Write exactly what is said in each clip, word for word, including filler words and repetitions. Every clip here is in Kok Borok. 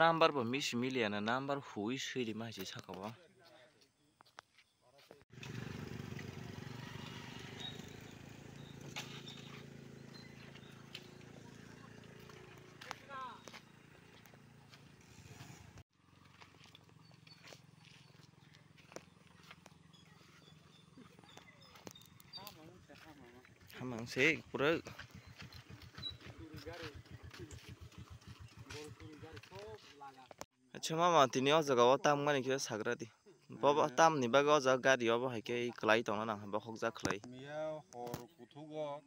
Number bo misi miliya na, number hui sui rima hai se saka bo. Hamang se pura. Acha mama, tini o jaga o tam gani khe sagra di. Bobo tam ni bagwi o jaga gari obo hai khe kwlai tongna nang, bokhok jak khlai. Miya hor kuthugo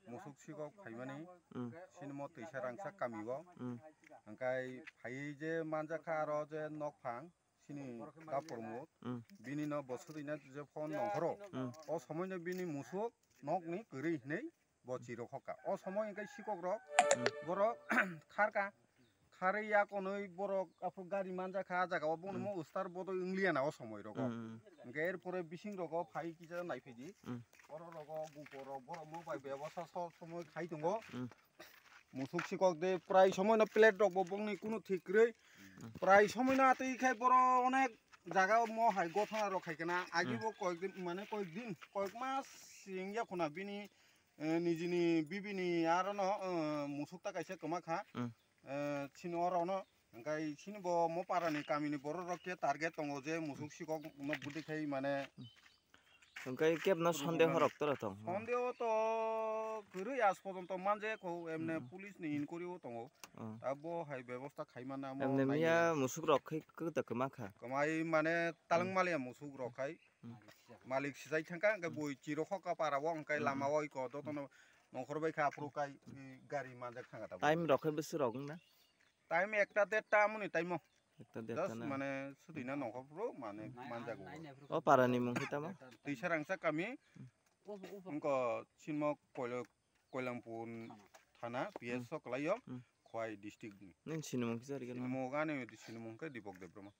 musuk sikok phaimani, hmm, sini mo twisa rangchak kami o. Hmm. Hingkai phaiwi je manjakha aro je nokphang, sini kapurmut, hmm, bini no bo swtwina je phone nongkhoro. Hmm. O somoi no bini musuk nokni kwrwi hinwi bo chirok hoka. O somoi hingkai sikok rok, hmm, borok kharka, kharwi yakonwi borok aphuru gari manjakha, ah jaga o bono, hmm, mo ustar bodoi wngliya na o somoi rogo. Hmm. Hingke er pore bising rogo phai kisa naiphidi. Hmm. Oro rogo gupo rok borok mo bai bebosta sob somoi khai tongo. Hmm. Musuk sikok de prai somoi no plate rok bo bongni kunu thik kwrwi. Hmm. Prai somoi no atwi khai boro onek jaga o mo hai gothana rok khai kana agi, hmm, bo koyek din mane koyek din koyek mas sing ya khuna bini, eh, nijini bibini aro no, eh, musuk ta kaisa kwma kha. Hmm. Eh, chini oro no, hingkai chini bo mo para ni kami ni borok rok khe target tongo je musuk sikok no budi khai mane. Hingkai kebno sonde horok tora tong. Sonde o to kwrwi aaj porjonto manje kho, emne, hmm, police ni inquiry o tongo. Hmm. Abo hai bebosta khai mana mo emne nai miya ya. Musuk rok khai kwta kwma kha. Kwmai mane, hmm, talang maliya musuk rok khai. Hmm. Malik sijai thangka, hingke, hmm, bui chiro hoka para o, hingke, hmm, lama o iko, hmm, dotono nongkhor bai kha, aphuru kai, hmm, i gari manjak thangka tabuk. Time rok khe bwswk rok wngna? Time ekta derta amoni time o. Ekta derta. Just na? Mane swtwina nongkhor phuru mane, hmm, manjak o. O para ni mung khe tamo? Twisarangsa kami, hmm, wngko sinmo Koilo-, Koilampur thana, hmm, P S o kwlai o, hmm, Khowai district ni. Nini sinimung kisa rikhe no? Sinimung ani sinimung khe Dipok Debbarma.